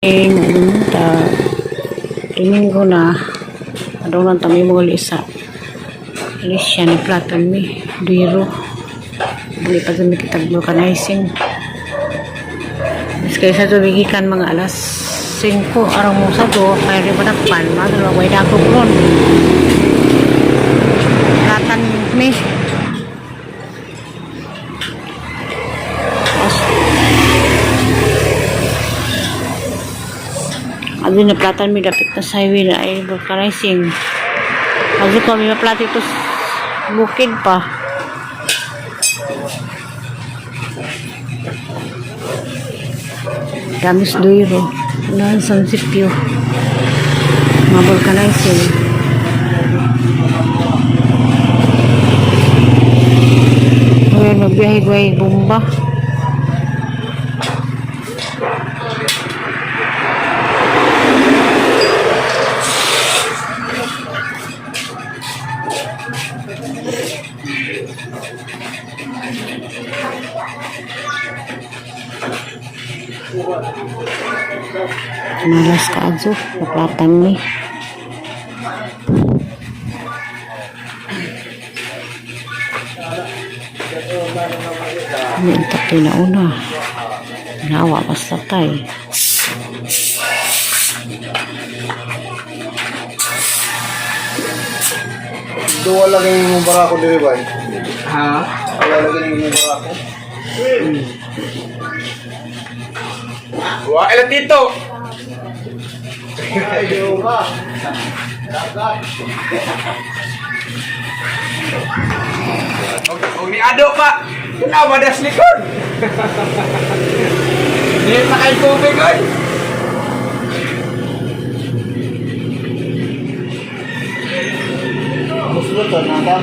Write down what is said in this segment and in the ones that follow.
Ta Domingo na adungan ta mi mga isa. Alicia ni Platon mi Duiro. Dili pa mi kitag vulcanizing. Mas kaysa tubigikan mga alas 5 araw mo sa do kaya di ba nakpan madalo way dako ron. Platan mi. Ado na platan mi dapit na sa highway na ay vulcanizing. Ado kami maplati ito bukid pa. Damis Duiro. Unahan San Sipio. Mga vulcanizing. Ngayon, magbiyahe-biyahe bomba. Malas ka adyo, maplatan ni. Ano ang tatlo na una? Nawa, basta tay. Duwa lang yung barako diri bay. Ha? Wala lagi yung barako. Wa ila tito. Ayaw ka. Dagat. Og ni Ado pa. Kuna madas likod. Di pa kay tubig oy. Muslot na ka.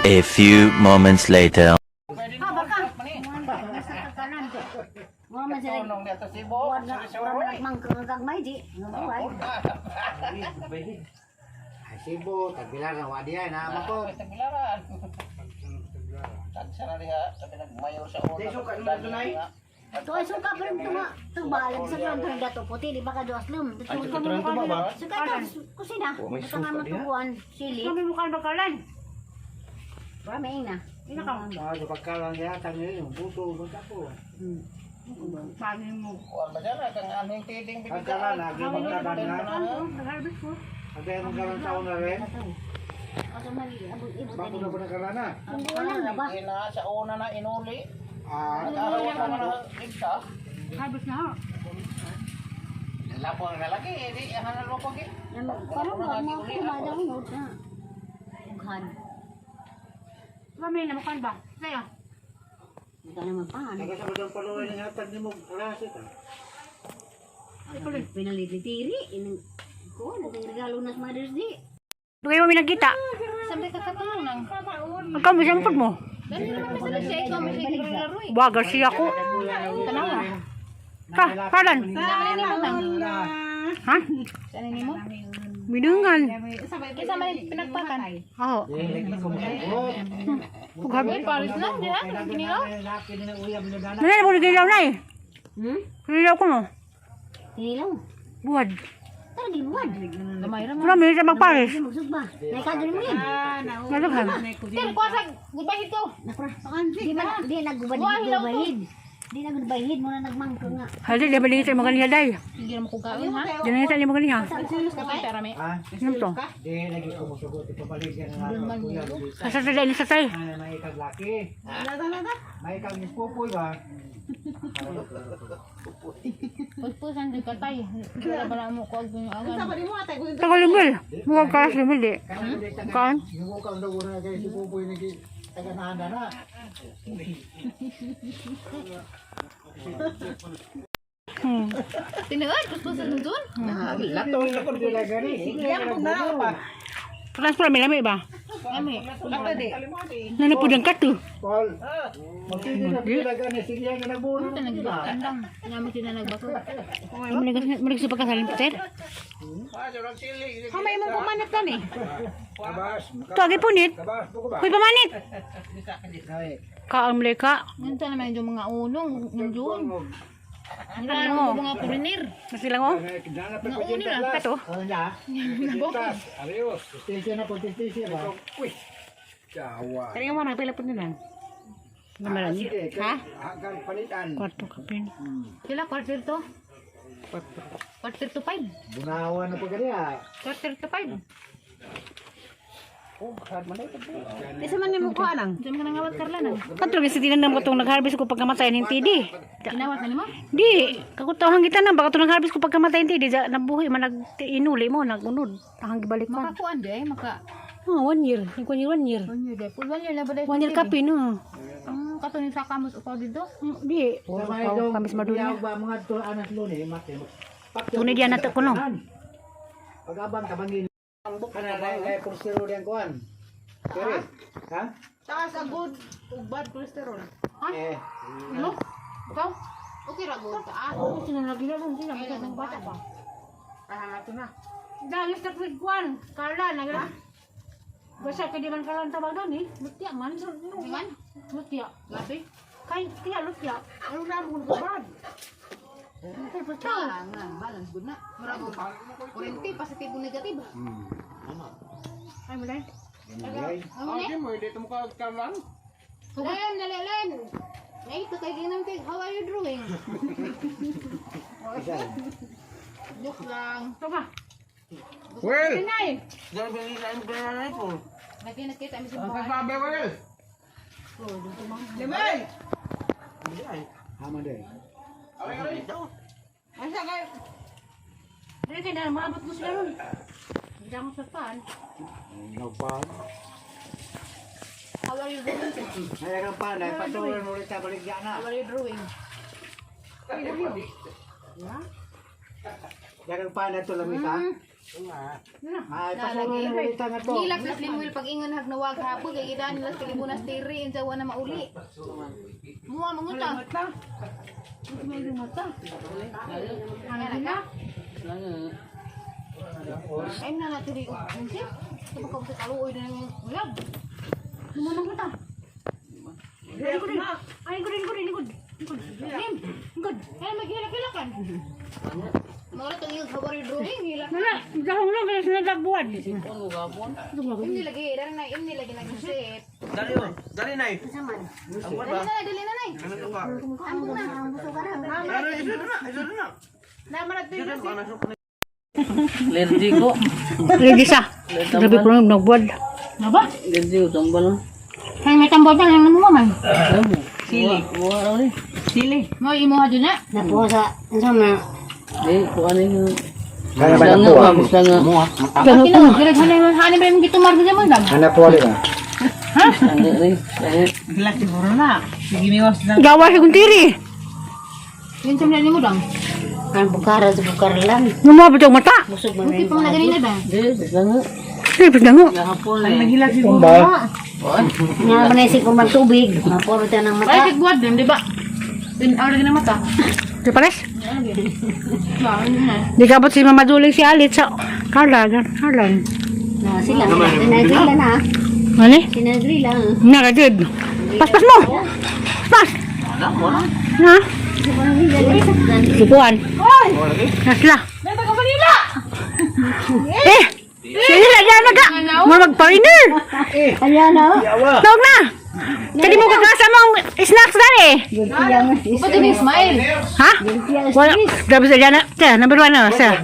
A few moments later. Ay Cebu, tagbilar na wadi ay na ko. To ay suka pa rin tunga. Tubalag sa gran tunga dato puti di ba ka duas lum. Suka ka kusina. Ito nga matuguan sili. Kami mukha bakalan. Ba may ina. Ina ka. Ah, sa pagkalang niya tangin yung puso mo ko. Pangin mo. Pagkalan na magkalan na. Nag-harvest ko. Agay magkalan taon na rin. Ato man abot ibot Bako na ani. pa nakalan na. Wala na ba? Sa una na inuli. Ah, Nag-araw ka na ligta. Harvest na ho. Lapang na lagi, eh, di hanal mo pag Parang ba mo kumada unod na. Ughan. Kami na mukha ba? Saya. Ika naman pa ano. taga sa badang paluay ng hatag nimo klase ka. Pinalititiri inang ko na regalo na sa Mother's Day. Dugay mo minagkita. Sabi ka katulong nang. Ang kami sampod mo. Dali naman sa siya ikaw may laro eh. Wa Garcia ko. Tanawa. Ka, kalan. Sama ni mo nang. Ha? Sa ni mo? Minungan. Kisa man pinagpakan. Oo. Pughabi. Uy, paris lang diha. Kinilaw. Nanay mo gilaw na eh. Hmm? Gilaw ko mo. Tinilaw. Buwad. Tara gibuan. Gamay ra man. Wala mi sa magpares. Magsugba. Naikado mo yan. Malughan. Tel kuha sa goodbye hito. Nakura. Di man di nagubad Wah, hilaw to. bahid. Di nagubad mo na nagmangko nga. Hali di bali sa mga niya day. Hindi na mo kugaon ha. Di na sa mga niya. Pera me. Ha? Ano to? Di lagi ko musugot ipabaligyan na nato kuya. Sa sa sa sa tay. Ay, may kag laki. May kag ni Pupoy ba? Pulpusan di katay. Wala ba na mo kuag yung angan. Tagal limil. Mukha kalas limil di. Kaan? Yung kang daw na kay si Pupoy nagi taga na na. Tinuod pulpusan dun. Lato ko Dila gani. Patas pala may lami ba? Nana po ng kato. Paul. Magtigil na pila gani sige nga nagbuno na sila. Andang, namin sila nagbaso. Malig sa pagkasalin, Peter. Kamay mong pumanat tan eh. Kabas, Tuwagi punit. kabas ko ba? Kuy pamanit. Ay, Kaamle ka. Ngunta naman yung mga unong, yung doon. Ang raro mga puriner. Nasilang oh. dana pa Mga unong lang. Kato. Ano na? Adios. Station na po, station ba? Uy. Jawa. Kaya mo nagpila po nila. Naman niya. Sige, Ha? Hanggang palitan. Kwarto kapin. Sila, quarter to. 4:45. Bunawan na po kaniya. 4:45. Isa man nimo kuha nang. Diyan ka nangawat, Carla, nang. Kadto gyud sa tinan mo itong nag-harvest ko pagkamatay ning TD. Kinawat na nimo? Di, kakutahan kita nang baka itong nag-harvest ko pagkamatay ning TD, nabuhi man nag inuli mo nagunod. Ang gibalikan. Makakuan di ay, maka. Oh, 1 year. Yung 1 year, 1 year. 1 year di. Full 1 year na ba dahil? 1 year kape no. Kato ni sa kamos upaw dito. Di, kamis madunya. Ba mga to anas luni, mate. Tunay diyan nato kuno. Pag-abang kabangin. Kana na kay kolesterol yang kuan. Kere. Ha? Taas ang good ug bad cholesterol. Eh, Ano? Ikaw? Okay ra good taas. Sinalagi na lang sila ng bata pa. Ah, ato na. Dahil sa Kwan, Carla, nagla. Basta kay di man Carla ang tawag doon eh. Lutya man. Di man? Lutya. Grabe. Kay, kaya lutya. Ano na mo kung bad? Nga, balance good na. Murag og kurente, positibo negative. Ay, mo Ano Okay ni? mo dito mo ka kalan. Len, dali, Len. Ay, ito kay ginam kay how are you drawing? Joke lang. Ito ba? Well! Tinay! Lagi nakita mi sa buhay. Sabi, well! Limay. Haman de. Asa kay Dali kay na, maabot mo sila ron. Hindi ako sa paan. Nagpa. How are you drawing? Ay kang pa, na patuloy ulit ta balik na. How are you drawing? Dagang pa na to lamita. Ay patuloy ulit ta nga to. Hilak na slim wheel pag ingon hag nawag hapon kay gidaan nila sa libunas tiri unsa wa na mauli. Muwa manguta. May mata. Ano na? Ay na na tiri og unsa? Kapag ka sa kaluoy na ng uyab. Lumanang mata. Ay, good. Ay, good, good, good. Good. Good. Ay maghilak-hilakan. Mao tong iyong how are you drawing hilak. Wala, dahong lang kaya sinadagbuan. Imni lagi, dara na imni lagi nag-isip. Dali, oh. Dali, Nay. Dali na, dali na nay. Ano ka? Ambog na. Ano, isa na, isa na. Lagi sa. Grabe ko lang nagbuad. Ano ba? Ay may tambal pa nang mo man. Sili. Sili. Mo imo ha na. Napuha sa, ano na, Kana ba na po? Kina, dili hanay hanay ba yung gitumar mo dam. Ana po ulit. Gila siguro na. Sige miwas na. Gawa sa kuntiri. Yun sa nimo dam. ang bukara sa bukara lang. Lumabot ang mata. Busog man Buti pa man ganina dam. Ay, pagdango. Ang naghilak siguro na. Nga man isip ko man tubig. Mapuro tayo ng mata. Ay tigbuad din, di ba? In hour lagi na mata. Di pares? Ba, ano na. Di kabot si Mama Duling si Alit sa Carla. Carla. Na sila, sinagrila na. Ano? Sinagrila. Nakagid. Paspas mo! Paspas! Na? Sukuan. Nasla. Eh! Sila na naga! Mo magpariner! Ayan na. Tawag na! Kadi mo kakasa mo ang snacks dali! Ba't din smile? Ha? Wala. Grabe sa Jana. Sa, number 1 na. Sa.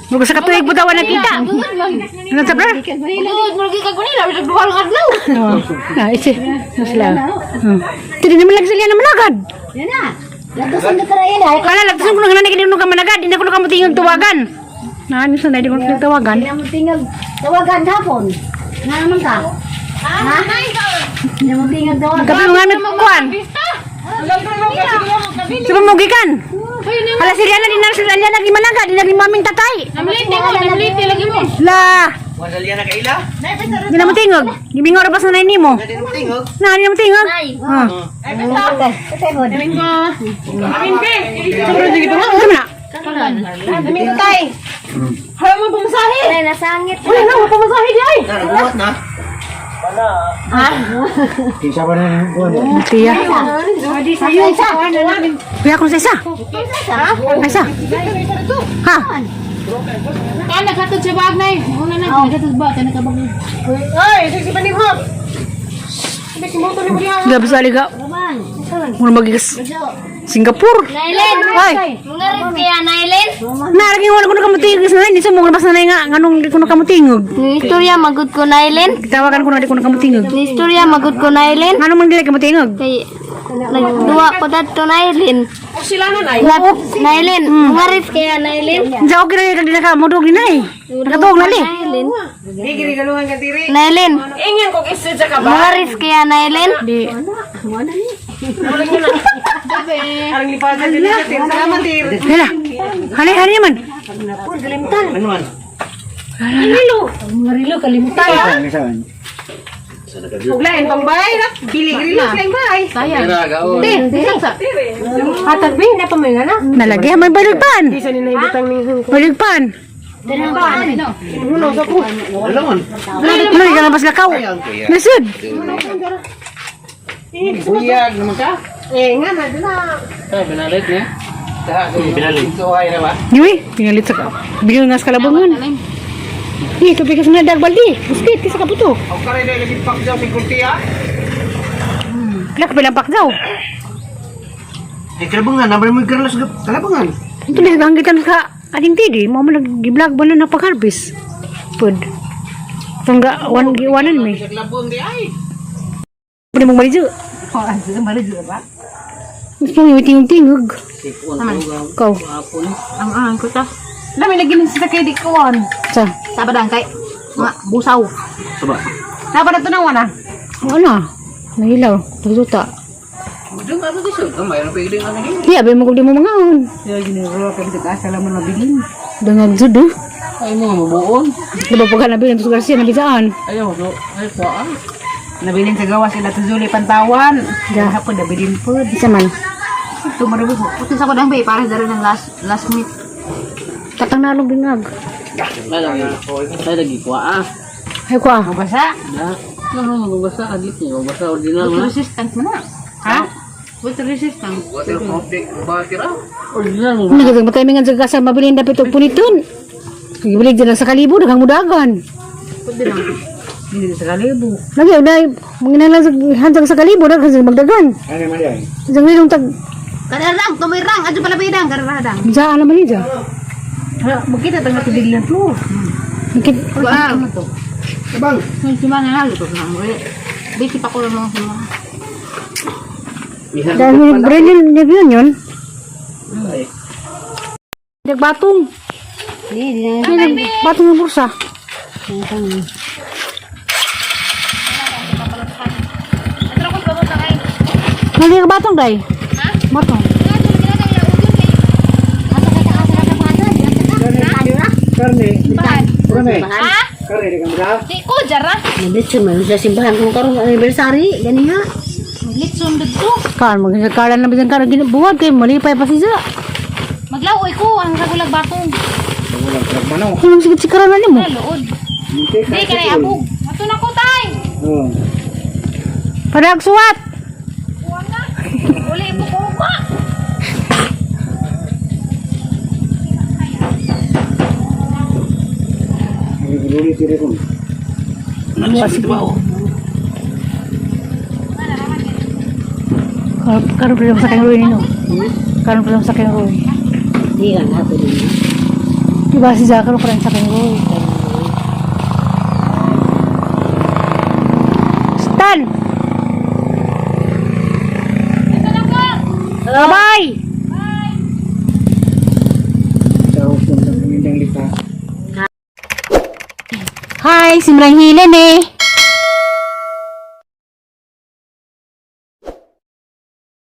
Mugo sa katuig po daw nakita. Good man. Ano sa bra? Good, murag kag Manila, bisag duha lang adlaw. Oh. Na, isi. Nasla. Tini naman lang sila naman agad. Yan na. Lagdasan na tara yan ay. Kala lagtasan ko nang hanay kini ka managad, hindi ko na kamutingog tawagan. Na, ano sa hindi ko na tawagan. Hindi mo tingag tawagan hapon. Nga naman ka. Ha? Hindi mo tingag tawagan. Gabi mo nga nagkuhan. Sa pamugikan. Hala si Rihanna, di na sila Rihanna, di managad, di na ni maming tatay. Namliti mo, namliti lagi mo. La! Wasalya na kaila? Di na mo tingog. Gimingo ra pas na nimo. Di na mo tingog. Na, di na mo tingog. Ha. Ano na? Ay, nasangit. Nabuhat na. Kinsa pa na yung kuwan. Tiya. Kuya ko sa isa. Isa. Ha? Ah, naghatod sa bag na eh. Una na, naghatod ba? Kaya nakabag na. Grabe sa aliga. Muna magigas. Singapore. Nailen. Ay. Mga rin kaya Nailen. Naraging wala ko na kamutingog sa nanay. Sa mga labas na nga. Nganong di ko na kamutingog. Ni istorya magud ko Nailen. Tawagan ko na di ko na kamutingog. Ni istorya magud ko Nailen. Nganong man dili kamutingog? Kay nagduwa ko dadto Nailen. Nailen, mga rin kaya Nailen. Diyan okay na di na ka mudog ni nay. Nakatuog na li. Nailen. Nailen. Ingan ko isod sa ka Mga rin kaya Nailen. Di. Arang lipasan din sa tir. Salamat tir. Hala. Hali hali man. Ano man? Uglain pang bay ra. Bili grilo lain bay. Hatag bi na pa may nga na. Nalagay man balugpan. Bisa ni naibutang ning hungko. Balugpan. Ano man? Ano ka labas lakaw? Nasud. Buyag naman ka. Eh nga na dila. Ay, binalit niya. Binalit. Ito ay na ba? Diwi, pinalit sa bilyon nga sa kalabangan. Di, tubig ka sa mga dagbaldi. Buskit, kisa kaputo. Ako ka rin lagi pakjaw si Kunti ah. Kila ka bilang pakdaw. Eh, kalabangan. Naman mo yung karlas kalabangan. Ito na, hanggitan ka ating tidi. Mo mo nag-vlog ba na napag-harvest? Pud. Tungga, wan, giwanan mi. Naglabon di ay. Pwede mong malijo. Oh, asa malijo ba? Mas pong yung tingog. Ikaw. Ang ang ko ta. Lami lagi ni sa kay di kuan. Sa, Sabadang kay. Ma, busaw. Saba. Napa na tunaw na. ano? Nahilaw. Nagluta. Doon ka ba siya? Mayroon pa yung ano Di, abi mo kung di mo mangaon. Yo giniro kay di ka sala mo mabilin. Dangag jud oh. Ay mo mabuon. Diba pagka nabi ng Garcia, nabisaan. Ayaw mo. Ay kuan. Nabilin sa gawas ila tuzuli pantawan. Ya. Hapon nabilin pod. Isa man. Tumaro ko. Putin sa kodang bay para daro ng last last meet. Tatang nalong bingag. Ay lagi kuan. Ay ko ah. Mabasa. Na. No, mabasa agit niya. Mabasa ordinal Water na. resistant mo na. Ha? Water resistant. Water optic ba tira? Ordinal mo. Nagagag mataymingan sa gasa mabilin dapat og puniton. Gibilig dyan lang sa kalibo, daghang mudagan. Dili sa kalibo. Lagi, unay, manginahanglan sa hansang sa kalibo, daghang sa magdagan. Ano man yan? Diyan nilong tag, Kararang, tumirang, adyo pala bidang, kararang. saan naman niya? Ha, magkita tang tubig lang to. Wow. Bang. Yung sima na lang, ito na mo. Busy pa ko lang mga sima. Dahil Brennan, yun yun. Nagbatong. Nagbatong ng bursa. Nali ka batong, day? Ha? Batong. Karne. Karne. Ha? Karne di kamera. Di ko jara. Nabitso man sa simbahan kung karon anniversary gani ha. Litson dito. Kaan, magkakalan na bisan karon buwag kay malipay pa siya. Maglaoy ko ang kagulag batong. Walang manok. Anong sigit sikaran na nimo? Na lood. Di kanay abog. Ato na ko tay. Oh. Padag suwat. Kuha na. Uli mo ko ko. Nagululi tira ko. Karon pa lang sa kayong ruin no. Karon pa lang sa kayong ruin. Di ka na to. Diba si Zach karon pa lang sa kayong ruin. Stan. Bye. Sa hukong sa pamindang lita. Hi, simrang hilen eh.